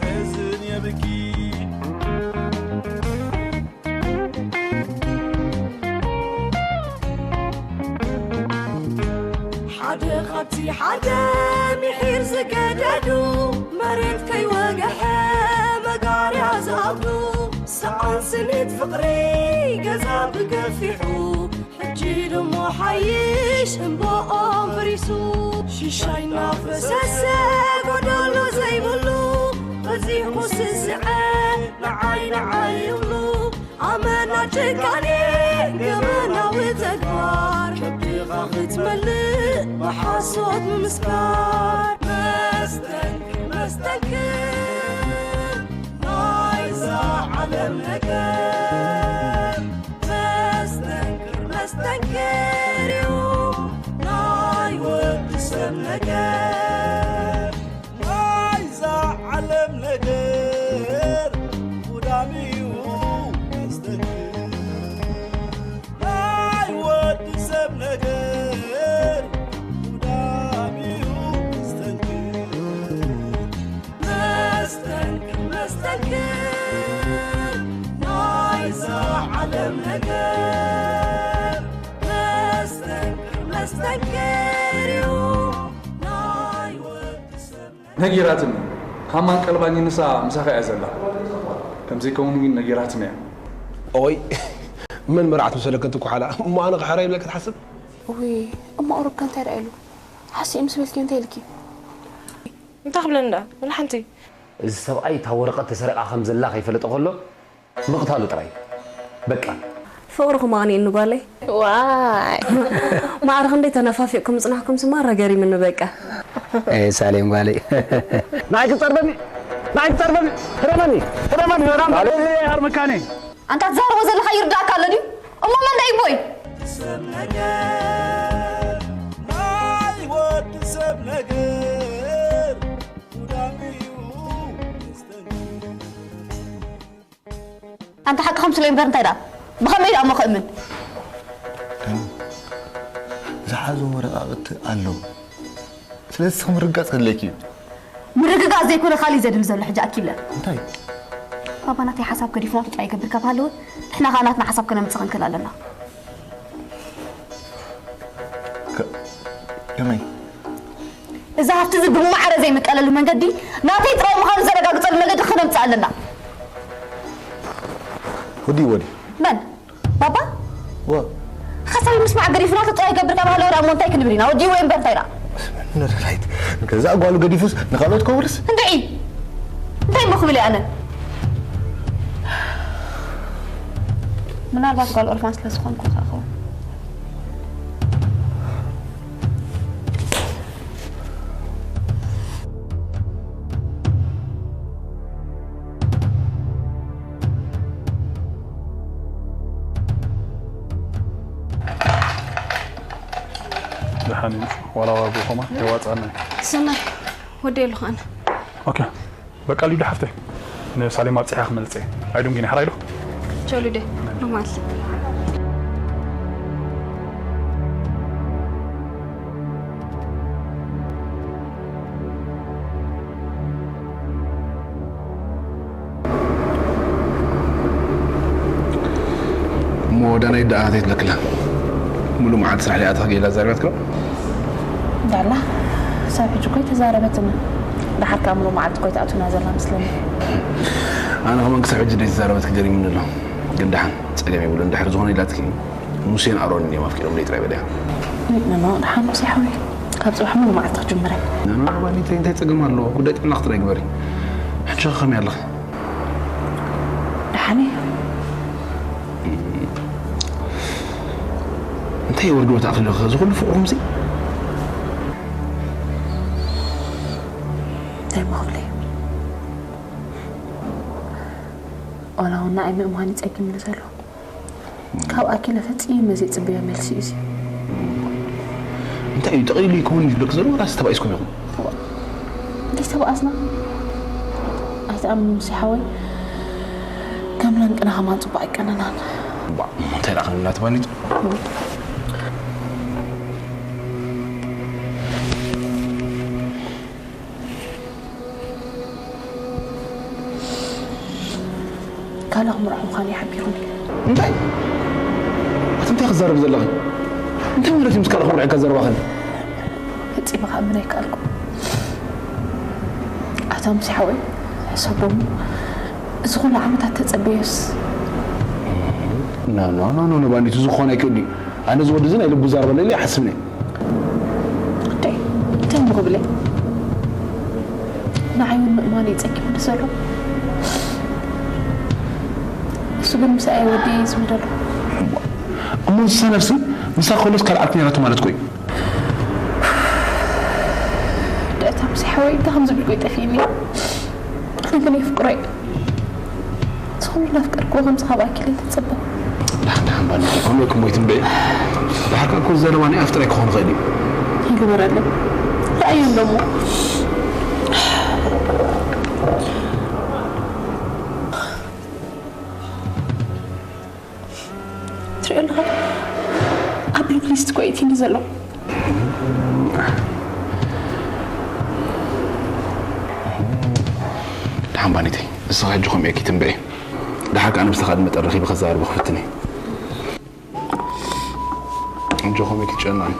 ሕዝን የብኪ። ሓደ ካብቲ ሓደ ምሒር ዝገደዱ፣ መሬት ከይወግሐ መጋርያ ዝኣብዱ፣ ሰዓን ስኒት ፍቕሪ ገዛ ብገፊሑ፣ ሕጂ ድሞ ሓይሽ እምባኦም ፈሪሱ። ሽሻይ እናፈሰሰ ጎደሎ ዘይብሉ፣ በዚሑ ስስዐ ንዓይ ንዓይ ይብሉ። ኣመና ጭካኔ ገበናዊ ተግባር፣ ከብድኻ ክትመልእ ብሓሶት ምምስካር። መስተንክር መስተንክር ናይዛ ዓለም ነገር፣ መስተንክር መስተንክር እዩ ናይ ወዲ ሰብ ነገር። ናይዛ ዓለም ነገር ጉዳም እዩ መስተንክር። ናይ ወዲ ሰብ ነገር ጉዳም እዩ መስተንክር። መስተንክር መስተንክር ናይዛ ዓለም ነገር። መስተንክር መስተንክር እዩ ናይ ወዲ ሰብ ነገር። ነጊራትኒ። ሃማን ቀልባኝ ንሳ ምሳኻ እያ ዘላ። ከምዘይከውን ግን ነጊራትኒ እያ። ኦይ፣ መን መርዓት መሰለካ ትኩሓላ? እሞ ኣነ ክሕረይ ኢልካ ትሓስብ? ውይ፣ እሞ ቁሩብ ከ እንታይ ደኣ ኢሉ? ሓሲእ ምስ በልኪ እንታይ ኢልኪ? እንታይ ክብለኒ ደኣ? ወላ ሓንቲ። እዚ ሰብኣይ እታ ወረቐት ተሰሪቓ ከም ዘላ ከይፈለጠ ከሎ ምቕታሉ ጥራይ። በቃ። ፍቕርኹም ኣቕኒእኒ ጓለይ። ዋይ። ማዕረ ክንደይ ተነፋፊቕኩም ምጽናሕኩም ስማ ረገሪምኒ በቃ። ኤ፣ ሳሌም ጓለይ። ንዓይ ክትጸርበኒ፣ ንዓይ ክትጸርበኒ። ህረመኒ፣ ህረመኒ፣ ህረመኒ። ሳሌም፣ ኣርምካኒ። ኣንታ ትዛረቦ ዘለኻ ይርዳእካ ኣሎ ድዩ? እሞ መን ደኣ ይቦይ? ሰብ ነገር፣ ናይ ወዲ ሰብ ነገር፣ ጉዳም እዩ መስተንክር። ኣንታ ሓቅኹም ስለ እምበር እንታይ ደኣ? ብኸመይ ደኣ እሞ ክእምን? ዝሓዞ ወረቓቕቲ ኣሎ። ስለዚ ንስኺ ምርግጋጽ ከድልየኪ እዩ። ምርግጋጽ ዘይኮነ ካልእ እዩ ዘድሊ ዘሎ ሕጂ ኣኪለ። እንታይ? ባባ ናተይ ሓሳብ ገዲፉ ናቱ ጥራይ ይገብር ካብ ሃለወ፣ ንሕና ኸኣ ናትና ሓሳብ ከነምጽእ ክንክእል ኣለና። ከ-፣ ከመይ? እዚ ሃፍቲ እዚ ብማዕረ ዘይምቀለሉ መንገዲ፣ ናተይ ጥራይ ምዃኑ ዘረጋግጸሉ መንገዲ ክነምጽእ ኣለና። ወዲ፣ ወዲ። መን? ባባ? ወ- ሓሳብ ምስማዕ ገዲፉ ናቱ ጥራይ ይገብር ካብ ሃለወ ደኣ እሞ እንታይ ክንብል ኢና? ወዲ ወይ እምበር እንታይ ደኣ? ንደላይት ገዛ ጓሉ ገዲፉስ ንኻልኦት ከውርስ? እንድዒ! እንታይ እሞ ክብል እየ ኣነ? ምናልባት ጓል ኦርፋን ስለ ዝኾንኩ ከኣ ኸውን። ደሓን እዩ። ዋላ ዋላ ብኸማ የዋጽኣና እዩ። ሰናይ፣ ወደ ኣለኹ ኣነ። ኦኬ። በቃ ሊዱ ሓፍተይ፣ ንሳሌም ኣብጺሐ ክመልጽ እየ። ኣይዶም ግን ሓራይ ዶ? ቻው ሊዱ፣ ኖርማል። እሞ ዳናይት ደኣ እንታይ ትብለክላ? ሙሉእ መዓልቲ ስራሕ ደኣ ኣተኻ ገይላ ዛረበትካ? ዳላ፣ ክሳብ ሕጂ እኮ ኣይተዛረበትን። ደሓር ከኣ ሙሉእ መዓልቲ እኮ ኣይትኣቱና ዘላ መስለኒ። ኣነ ከማን ክሳብ ሕጂ ደይተዛረበትኪ ገሪሙኒ ኣሎ። ግን ደሓን፣ ጸገም የብሉን። እንድሕር ዝኾነ ኢላትኪ፣ ሙሴን ኣሮንን እዮም ኣፍቂሮምለይ ጥራይ በልያ። ኖ፣ ኖ፣ ደሓን ሙሴ ሓወይ። ካብ ጽባሕ ሙሉእ መዓልቲ ክጅምር እየ። ኖ፣ ኖ፣ ባኒተይ እንታይ ጸገም ኣለዎ? ጉዳይ ጥዕናኺ ጥራይ ግበሪ። ሕጂ ከ ከመይ ኣለኺ? ደሓን እየ። እንታይ ወርዲ ወታእኺ ኣለኺ? እዚ ኩሉ ፍቕርኹምሲ? እንታይ እሞ ክብለይ? ዋላ እውን ንዓይ ምእማን እዩ ጸጊምኒ ዘሎ። ካብ ኣኪለ ፈጺመ ዘይጽበዮ መልሲ እዩ እዚ። እንታይ እዩ፣ ጠቕሊሉ ይከውን እዩ ዝብለኪ ዘሎ፣ ወላስ ተባኢስኩም ኢኹም? እዋ፣ እንዴት ተባኣስና? ኣይትኣምን ሙሴ ሓወይ፣ ከም ለንቅና ከማን ጽቡቕ ኣይቀነናን። እዋ፣ እንታይ ደኣ ክንብላ ተባሊጡ? እዋ። ካልእ ክምርዖ ምዃነይ ሓቢሩኒ። እንታይ ኣቲ እንታይ ክዛረብ ዘለኺ? እንታይ ማለት እዩ ምስ ካልእ ክምርዖ ኢልካ ዘረባኽን? ፈጺመ ክኣምን ኣይከኣልኩ። ኣታ ሙሴ ሓወይ ሕሰቦም። እዚ ኩሉ ዓመታት ተጸበዮስ? ኖ ኖ ኖ ኖ ባንዲቱ ዝኾን ኣይክእል እዩ። ኣነ ዝወዲ እዚ ናይ ልቡ ዛረበለ ኢለ ይሓስብ ነይ። እንታይ እንታይ ምኽብለ? ንዓይ እውን ምእማን እዩ ጸጊሙኒ ዘሎ። እሱ ግን ምሳይ ወዲ እዩ ዝብል ዘሎ። እሞ ንሳ ነፍሲ ምሳ ከሎስ ካልኣት ነይራቶ ማለት ኮይ? ደእታ ምሳይ ሓወይ እንታይ ከም ዝብል ኮይ ጠፊእኒ። ኣነ ግን የፍቅሮ እየ። ዝኾነ እናፍቀርክዎ ከምዚ ካብ ኣኪል ኣይትጸበ። ዳሕን ዳሕን ባኒ ከምኡ ክሞይ ትንበይ። ድሓር ከኣ እኮ ዘረባ ናይ ኣፍ ጥራይ ክኾን ይኽእል እዩ። ይግበረለይ። ረኣዮም ደሞ። ትሪኦ ኣለኻ ኣብ ብሎክ ሊስት እኮ የእትዩኒ ዘሎ። ደሓን ባኒተይ እስኻ ሕጂ ከምኡ እየ ትንበየ። ደሓር ከኣ ነብስኻ ድመጠ ረኺበ ከዛርቦ ክፍትን እየ። ሕጂ ከምኡ እየ ትጨነቕ።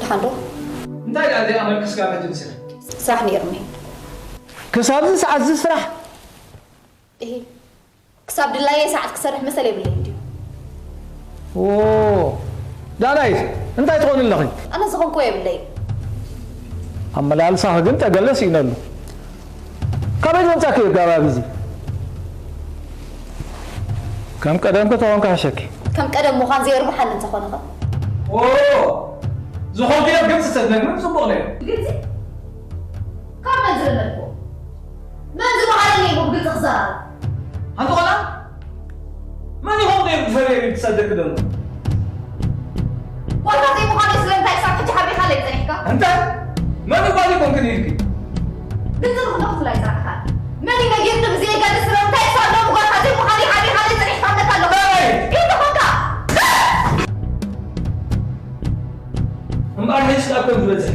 ደሓን ዶ? እንታይ ደኣ ዘይኣመልክስካ መጀመርያ? ስራሕ ነይሩኒ። ክሳብዚ ሰዓት እዚ ስራሕ? እሂ። ክሳብ ድላየ ሰዓት ክሰርሕ መሰል የብለይን ድዩ? ኦ ዳናይት እንታይ ትኾኒ ኣለኺ? ኣነ ዝኾንኩዎ የብለይን። ኣመላልሳኺ ግን ጠገለ ስኢነሉ። ካበይ ዝመጻኪ ኣገባብ እዚ? ከም ቀደምኪ ተኾንኪ ሕሸኪ። ከም ቀደም ምዃን ዘየርብሓኒ እንተኾነ ኸ? ኦ ዝኾንክዮ ግልጺ ተትነግርኒ ጽቡቕ ነይሩ። ግልጺ? ካብ መን ዝለመድክዎ? መን ዝመሃረኒ እዩ ብግልጺ ክዘራረብ? ሓንቲ ቆልዓ መን ይኸውን ነይሩ ብፈርየ ኢሉ ክሰደኪ ደሎ? ጓልካ ዘይምዃነይ ስለምንታይ ክሳብ ሕጂ ሓቢኻለይ ጸኒሕካ? እንታይ? መን እዩ ጓል ይኮንክን ኢልኪ? ግልጺ ንኽንደኹ ትብላይ ጸኒሕካ? መን እዩ ነጊርኒ ብዘየገድስ ስለምንታይ ክሳብ ሎሚ ጓልካ ዘይምዃነይ ሓቢኻለይ ጸኒሕካ እብለካ ኣለኹ? መን? ኢልካ ኾንካ? እምበኣር ሕጂ ካብ ከም ዝበዝሕ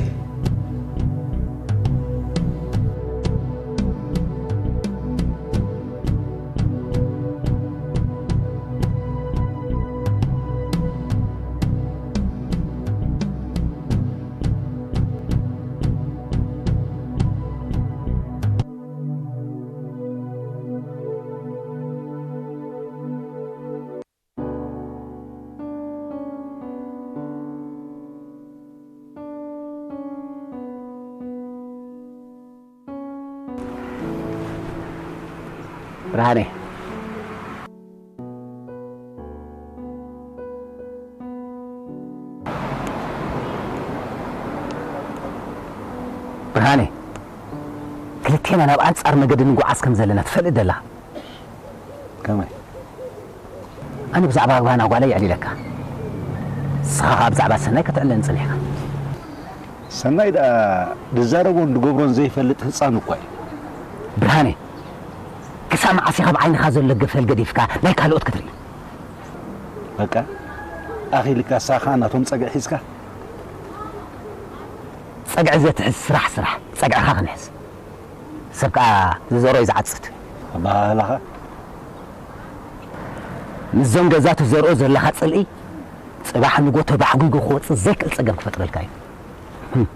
ብርሃነ ብርሃነ ክልቴና ናብ ኣንጻር መገዲ ንጉዓዝ ከም ዘለና ትፈልጥ ደላ ከመይ ኣነ ብዛዕባ ባና ጓለይ የዕሊለካ ንስኻ ከዓ ብዛዕባ ሰናይ ከተዕልለኒ ጸኒሕካ ሰናይ ደኣ ዝዛረቦን ዝገብሮን ዘይፈልጥ ህፃን እኳ እዩ ብርሃነ ክሳብ መዓስ ኢኻ ብዓይንኻ ዘሎ ገፈል ገዲፍካ ናይ ካልኦት ክትርኢ በቃ ኣኺልካ ንስኻ ናቶም ፀግዒ ሒዝካ ጸግዒ ዘትሕዝ ስራሕ ስራሕ፣ ጸግዕኻ ክንሕዝ። ሰብ ከኣ ዝዘርኦ እዩ ዝዓጽድ። ኣባህላኻ? ምስዞም ገዛቱ ዘርኦ ዘለኻ ጽልኢ፣ ጽባሕ ንጎ ተባሕጒጉ ክወጽእ ዘይክእል ጸገም ክፈጥረልካ እዩ። ህም።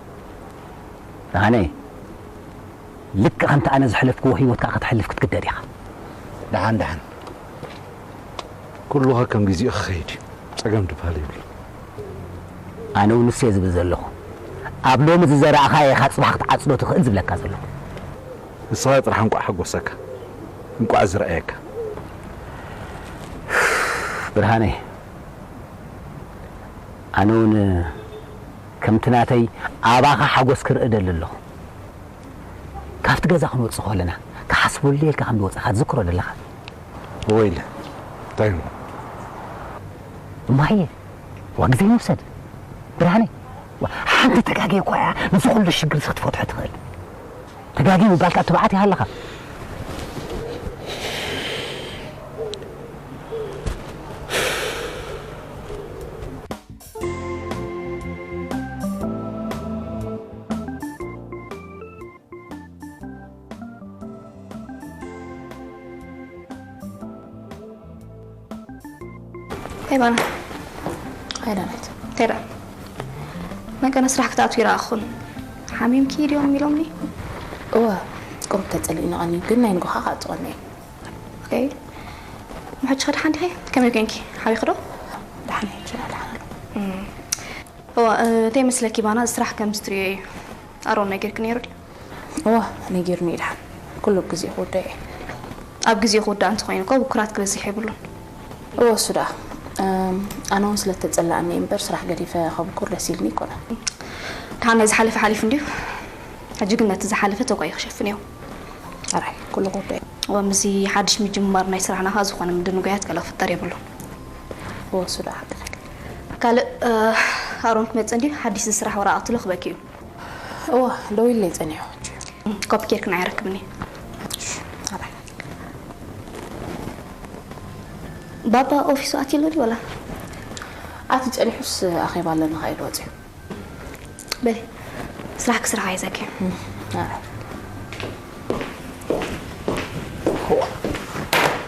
ብርሃነ፣ ልክዕ ከምቲ ኣነ ዝሕለፍክዎ ህይወት ከኣ ከተሕልፍ ክትግደድ ኢኻ። ደሓን ደሓን። ኩሉ ከ ከም ግዜኡ ክኸይድ እዩ። ጸገም ድበሃል የብሉን። ኣነ እውን ንሱ እየ ዝብል ዘለኹ። ኣብ ሎሚ ዝዘራእኻዮ ኢኻ ጽባሕ ክትዓጽዶ ትኽእል ዝብለካ ዘለኹ። ንስኻ ጥራሕ እንቋዕ ሓጎሰካ። እንቋዕ ዝረኣየካ። ብርሃነይ፣ ኣነ እውን ከምቲ ናተይ ኣባኻ ሓጎስ ክርኢ እደሊ ኣለኹ። ካብቲ ገዛ ክንወጽእ ከለና ክሓስበሉ ኢልካ ከም ዝወጻኻ ትዝክሮ ደለኻ? እወ ኢለ። እንታይ እሞ? እማየ፣ ዋ ግዜ ይውሰድ። ብርሃነይ፣ ዋ፣ ሓንቲ ተጋግየ እኳ እያ ነዚ ኩሉ ሽግር እዚ ክትፈትሖ ትኽእል። ተጋግየ ምባልካ ትብዓት ይሃለኻ። ሃይ ባና። ሃይ ዳናይት። እንታይ ደኣ? መቀነ ስራሕ ክትኣትዊ ይረኣኹን። ሓሚምኪ ድዮም ኢሎምኒ? እወ፣ ቁሩብ ተጸሊእኒ ቀንዩ፣ ግን ናይ ንጎኻ ከኣ ጽቐኒ እየ። ኦኬ። ምሕጂ ከ ደሓን ዲኺ? ከመይ ኮንኪ? ሓቢኺ ዶ? ደሓን እየ፣ ሕጂ ደሓን ኣለኹ። እም። እወ፣ እ፣ እንታይ መስለኪ ባና፣ እዚ ስራሕ ከም ዝትርእዮ እዩ። ኣሮን ነጊርኪ ነይሩ ድዩ? እወ፣ ነጊሩኒ እዩ ደሓን። ኩሉ ኣብ ግዜኡ ክውዳእ እየ። ኣብ ግዜኡ ክውዳእ እንተኾይኑ እኮ ብኩራት ክበዝሕ የብሉን። እወ፣ እሱ ደኣ። እም፣ ኣነ እውን ስለ እተጸላእኒ እምበር ስራሕ ገዲፈ ከብኩር ደስ ኢልኒ ኣይኮነን። ደሓን ናይ ዝሓለፈ ሓሊፉ እንድዩ። ሕጂ ግን ነቲ ዝሓለፈ ተጓዩ ክሸፍን እዮ። ኣራይ፣ ኩሉ ክውዳእ እዩ። እወ፣ ምስዚ ሓድሽ ምጅማር ናይ ስራሕና ከኣ ዝኾነ ምድንጓያት ገለ ክፍጠር የብሉን። እወ፣ እሱ ደኣ ሓቅኺ። ካልእ፣ እ፣ ኣሮን ክመጽእ እንድዩ፣ ሓድሽ ዝስራሕ ወረቓቕቲ ልኽበኪ እዩ። እወ፣ ደዊለይ ጸኒሑ ሕጂ። ኮፒ ጌርክን ኣይረክብን እየ። እሺ፣ ኣራይ። ባባ ኦፊሱ ኣትዩ ኣሎ ድዩ ወላ? ኣትዩ ጸኒሑስ ኣኼባ ኣለና ኢሉ ወጺኡ። በሊ፣ ስራሕ ክስራሕ ኣይዘኪ። እም፣ ኣራይ። ሆ፣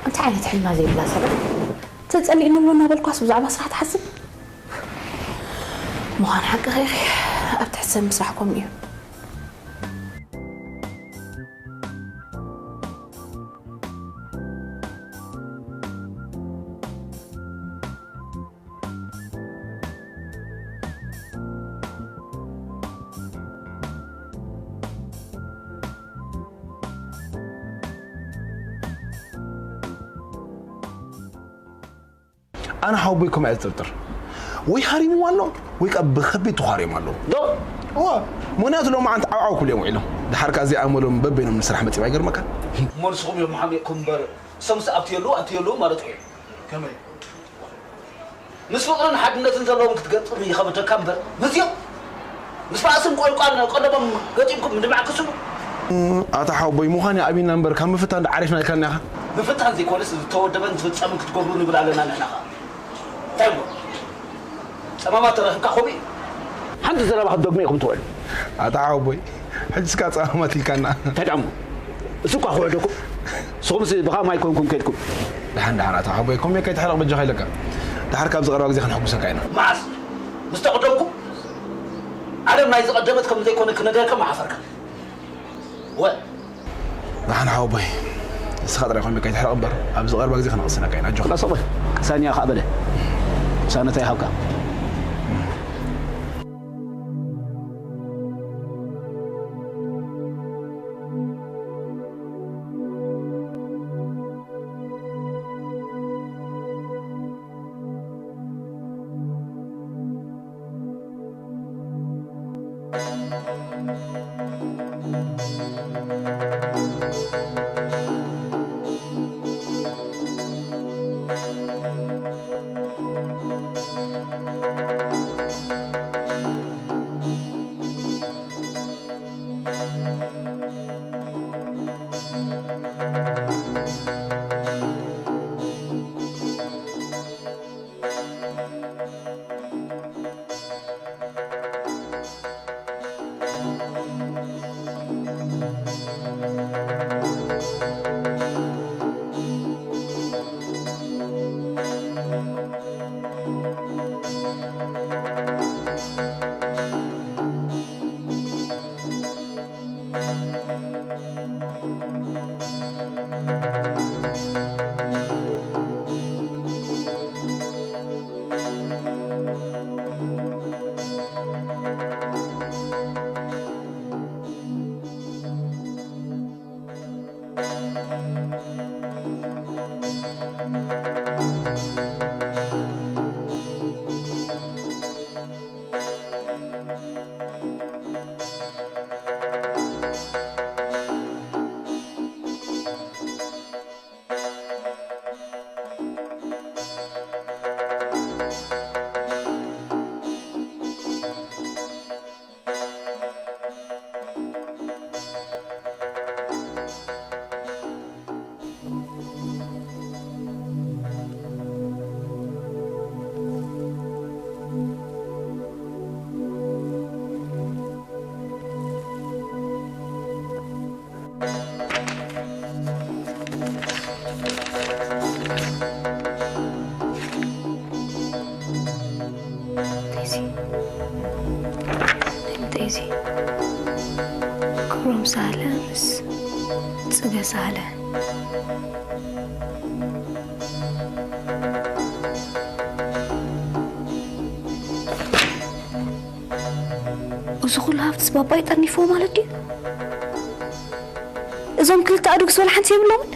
እንታይ ዓይነት ሕልና ዘይብላ ሰብ? ተጸሊእኒ ኣሎ እናበልኳስ ብዛዕባ ስራሕ ትሓስብ? ምዃን ሓቂ ኸይኺ፣ ኣብ ትሕቲ ሰብ ምስራሕ ከምኡ እዩ። ኣነ ሓወቦይ ከምኡ እየ ዝጥርጥር። ወይ ሃሪምዎ ኣሎ፣ ወይ ከኣ ብኸቢድ ተዃርዮም ኣለዉ። ዶ? እወ፣ ምኽንያቱ ሎማዓንቲ ዓውዓው ክብሉ እዮም ውዒሎም። ደሓር ከኣ ዘይኣመሎም በበይኖም ንስራሕ መጺኦም ኣይገርመካን? እሞ ንስኹም እዮም ሓሚቕኩም እምበር፣ እሶምስ ኣብቲ የለዉ፣ ኣብቲ የለዉ ማለት እዩ። ከመይ? ምስ ፍቕርን ሓድነትን ዘለዎም ክትገጥም ይኸብደካ እምበር፣ ምስኦም ምስ ባእስን ቆልቋልን ቀለቦም ገጢምኩም ምድማዕ ክስሉ። ኣታ ሓወቦይ፣ ምዃን ይኣብይና እምበር፣ ካብ ምፍታን ዶ ዓሪፍና ኢልካና ኢኻ? ምፍታን ዘይኮነስ፣ ዝተወደበን ዝፍጸምን ክትገብሩ ንብል ኣለና ንሕና ኸኣ። እንታይ እሞ? ጸማማት ተረኺብካ ከምኡ እዩ። ሓንቲ ዘረባ ክትደግሙ ኢኹም ትውዕሉ። ኣታ ሓወቦይ፣ ሕጂ እስካ ጸማማት ኢልካና። እንታይ ደኣ እሞ? እሱ እኳ ክውሕደኩም፣ ንስኹምስ ብኸማይ ኮንኩም ከድኩም። ደሓን፣ ደሓን፣ ኣታ ሓወቦይ፣ ኮሜ ከይትሕረቕ በጃኻ ኢለካ። ደሓር ካብ ዝቐረባ ግዜ ከነሐጉሰካ ኢና። መዓስ? ምስ ተቐደምኩም? ዓለም ናይ ዝቐደመት ከም ዘይኮነ ክነግረካ ምሓፈርካ። ወ- ደሓን ሓወቦይ፣ ንስኻ ጥራይ ኮሜ ከይትሕረቕ እምበር፣ ኣብ ዝቐረባ ግዜ ከነቕስነካ ኢና። ኣጆኻ። ቀስ በል፣ ቅሳንያ ከኣ በለ። ቅሳነታ ይሃብካ። ዴዚ፣ ዴዚ፣ ክብሮም ሳለ ምስ ጽገ ሳለ። እዚ ኩሉ ሃብትስ ባባይ ጠርኒፍዎ ማለት ድዩ? እዞም ክልተ ኣእዱግስ ወላ ሓንቲ የብሎምን?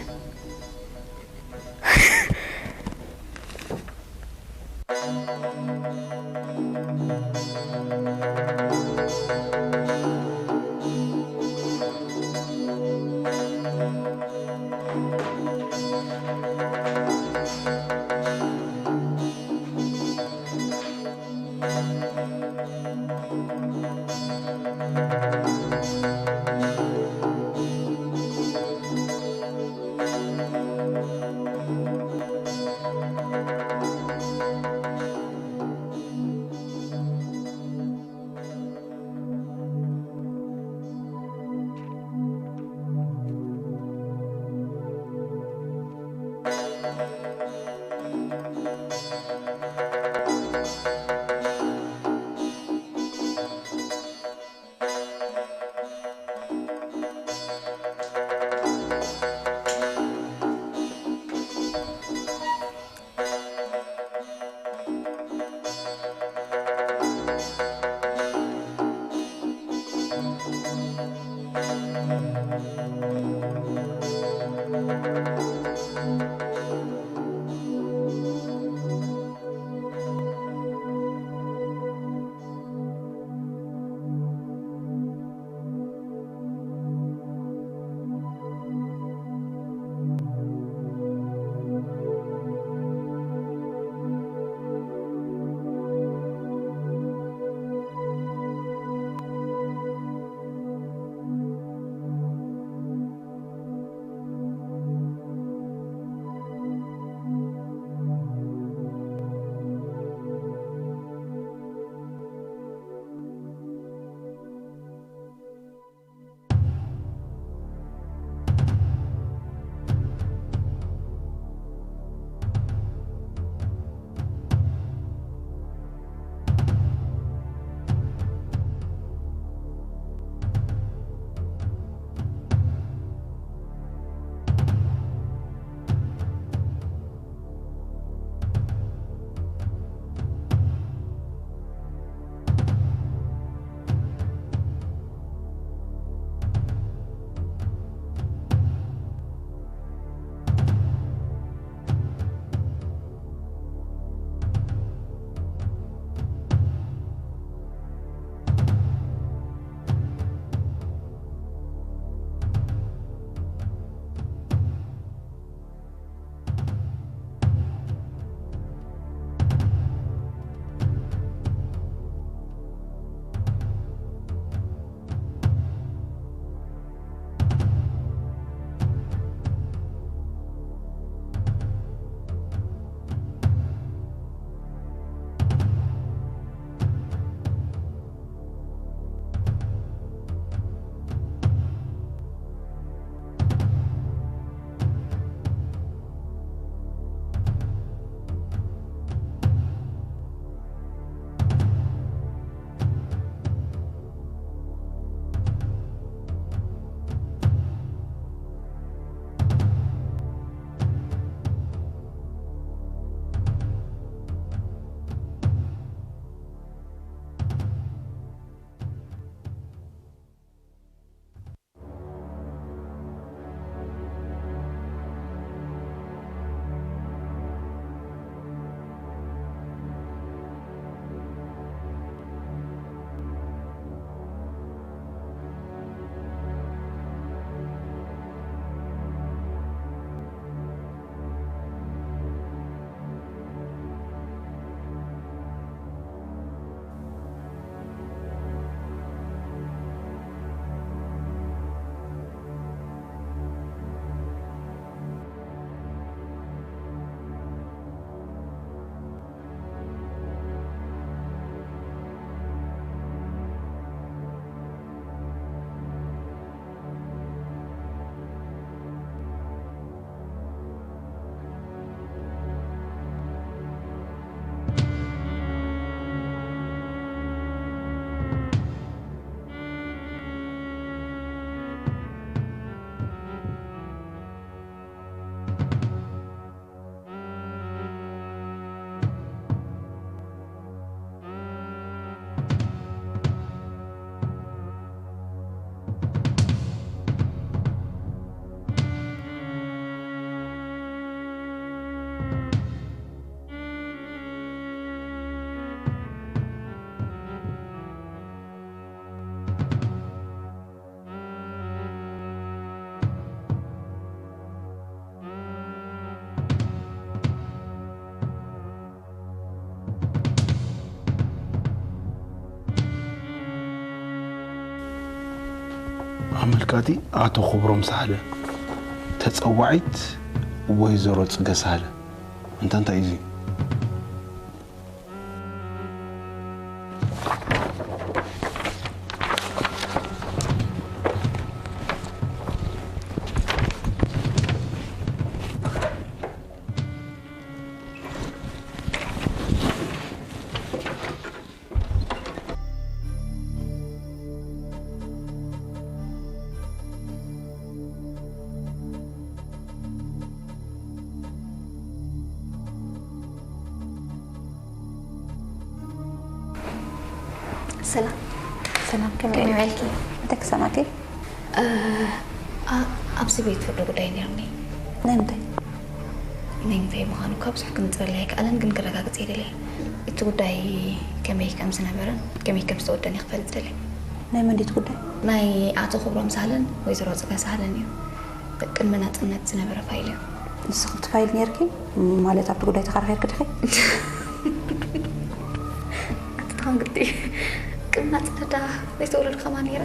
ኣመልካቲ ኣቶ ክብሮም ሳህለ፣ ተጸዋዒት ወይዘሮ ጽገ ሳህለ። እንታ እንታይ እዩ እዚ? ሰላም። ሰላም፣ ከመይ ከመይ ውዒልኪ? ውዒልኪ? እንታይ ክሰማዕኪ? እ፣ ኣ-፣ ኣብዚ ቤት ፍርዲ ጉዳይ ነይሩኒ። ናይ ምንታይ? ናይ ምንታይ ምዃኑ እኳ ብዙሕ ክምንጽረለይ ኣይከኣለን፣ ግን ክረጋግጽ እየ ደልየ። እቲ ጉዳይ ከመይ ከም ዝነበረን ከመይ ከም ዝተወደን እየ ክፈልጥ ደልየ። ናይ መን ድዩ እቲ ጉዳይ? ናይ ኣቶ ክብሮም ሳህለን ወይዘሮ ጽገ ሳህለን እዩ። ቅድሚ ናጽነት ዝነበረ ፋይል እዩ። ንስኺ ኣብቲ ፋይል ነይርኪ? ማለት ኣብቲ ጉዳይ ተኸራኺርኪ ዲኺ? ኣቲ ተኸንግዲ፣ ቅድሚ ናጽነት ደኣ ዘይተወለድኩ ከማን ነይረ።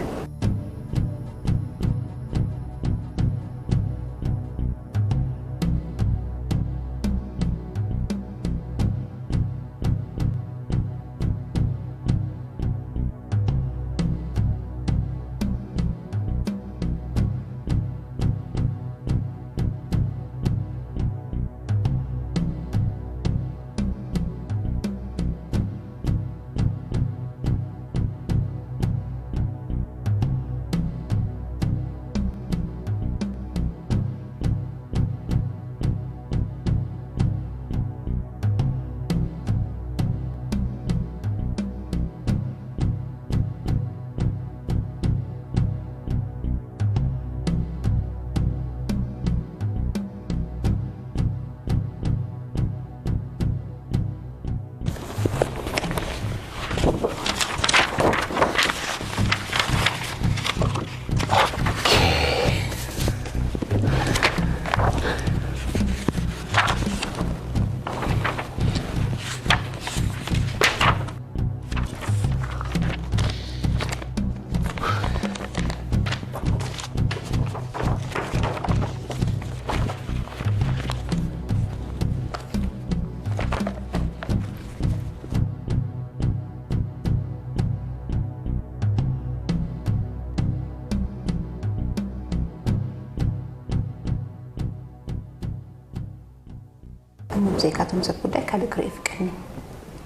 እሞ ብዘይካቶም ሰብ ጉዳይ ካልእ ክርኢ ይፍቀድኒ።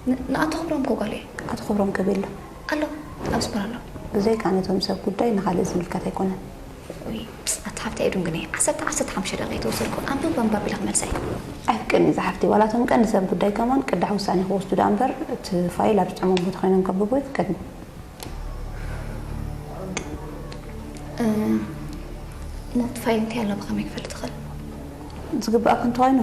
ን-፣ ንኣቶ ክብሮም እኮ ጓል እየ። ኣቶ ክብሮም ከ ቤሎ? ኣሎ፣ ኣብ ስፖር ኣሎ። ብዘይካ ነቶም ሰብ ጉዳይ ንኻልእ ዝምልከት ኣይኮነን። ውይ፣ ኣቲ ሓፍተይ ኣይዱንግን እየ። ዓሰርተ፣ ዓሰርተ ሓሙሽተ ደቂቕ ተወሰድኩ። ኣንብብ ኣንባብ ኢለ ክመልሳ እየ። ኣይፍቀድኒ ዝሓፍተይ፣ ዋላ እቶም ቀንዲ ሰብ ጉዳይ ከማን ቅዳሕ ውሳኔ ክወስዱ ደኣ እምበር፣ እቲ ፋይል ኣብ ዝጥዕሞም ቦታ ኮይኖም ከንብቡ ይፍቀድኒ። እ፣ ኖት ፋይል እንታይ ኣሎ ብኸመይ ክፈልጥ ይኽእል? ዝግባኣካ እንተኾይኑ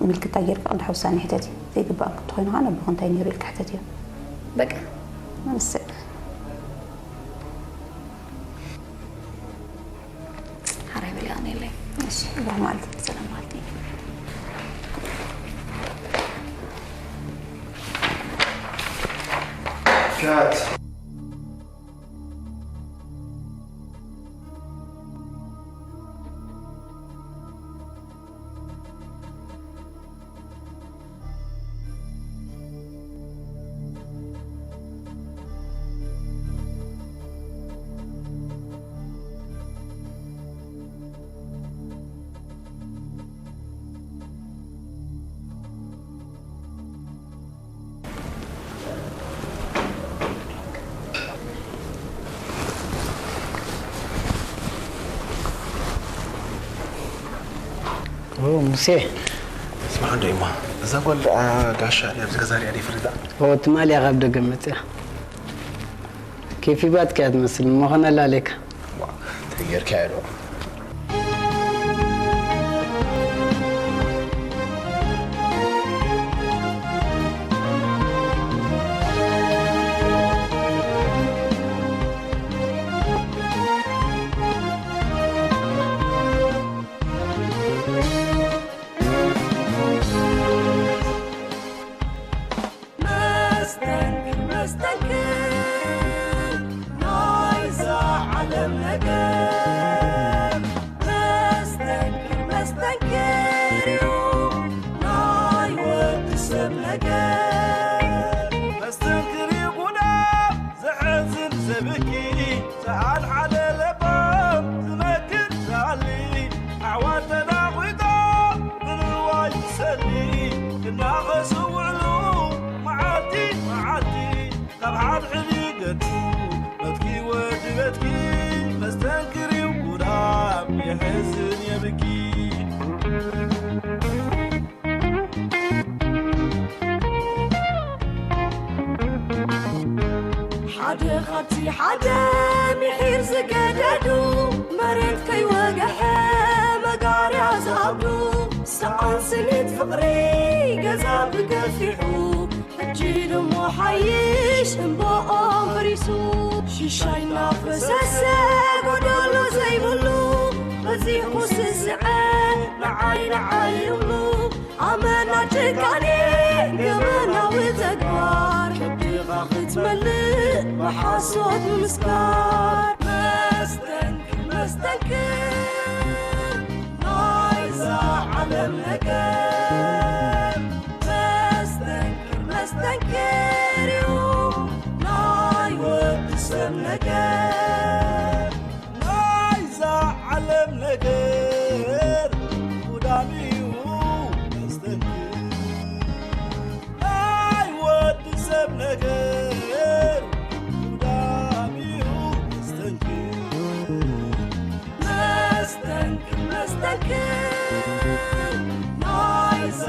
ምልክታ ጌርካ ቅዳሕ ውሳኔ ሕተት እዩ። ዘይግባኣካ እንተኾይኑ ከዓ ነቦኹ እንታይ ነይሩ ኢልካ ሕተት እዩ። በቃ። ንስእ። ሓራይ በል ይቐንየለይ። እሺ፣ ብሩኽ መዓልቲ። ሰላም መዓልቲ። ካት። ኦ፣ ሙሴ። ስማዕ እንዶ እማ፣ እዛ ጓል ደኣ ጋሻ ድያ ኣብዚ ገዛ ሪኣ ድየ ፈሪዳ? ኦ፣ ትማሊ እያ ካብ ደገ መጽያ። ኬፍ ሂባትካ እያ ትመስል፣ እሞ ኸነ ኣላሌካ። ዋ፣ እንታይ ጌርካዮ ዶ? መስተንክር፣ መስተንክር ናይዛ ዓለም ነገር። ዘብኪ ሰኣል ሓደ ለባም ዝመክር ዛሊ ኣሕዋት ተናኺቶም ብንዋይ ዝሰሊ ክናኸሱ ውዕሉ መዓልቲ መዓልቲ ካብ ሓድሕድ ይገዱ በትኪ ወዲ በትኪ መስተንክር እዩ ጉዳም የሕዝን የብኪ። ሓደ ካብቲ ሓደ ምሒር ዝገደዱ መሬት ከይወግሐ መጋርያ ዝኣብዱ ሰኣን ስኒት ፍቕሪ ገዛ ብገፊሑ ሕጂ ድሞ ሓይሽ እምባኦም ፈሪሱ ሽሻይ እናፈሰሰ ጎደሎ ዘይብሉ በዚኹ ስስዐ ንዓይ ንዓይ ይብሉ ኣመና ጭካኔ ገበናዊ ተግባር ከብድኻ ክትመልእ ብሓሶት ብምስካር መስተንክር መስተንክር ናይዛ ዓለም ነገር መስተንክር መስተንክር እዩ ናይ ወዲ ሰብ ነገር ናይዛ ዓለም ነገር ጉዳም እዩ መስተንክር ናይ ወዲ ሰብ ነገር ጉዳም እዩ መስተንክር መስተንክር መስተንክር ናይዛ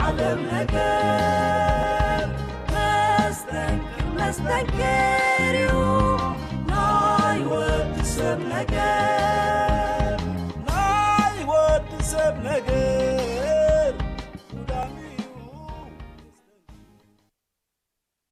ዓለም ነገር መስተንክር መስተንክር እዩ ናይ ወዲ ሰብ ነገር ናይ ወዲ ሰብ ነገር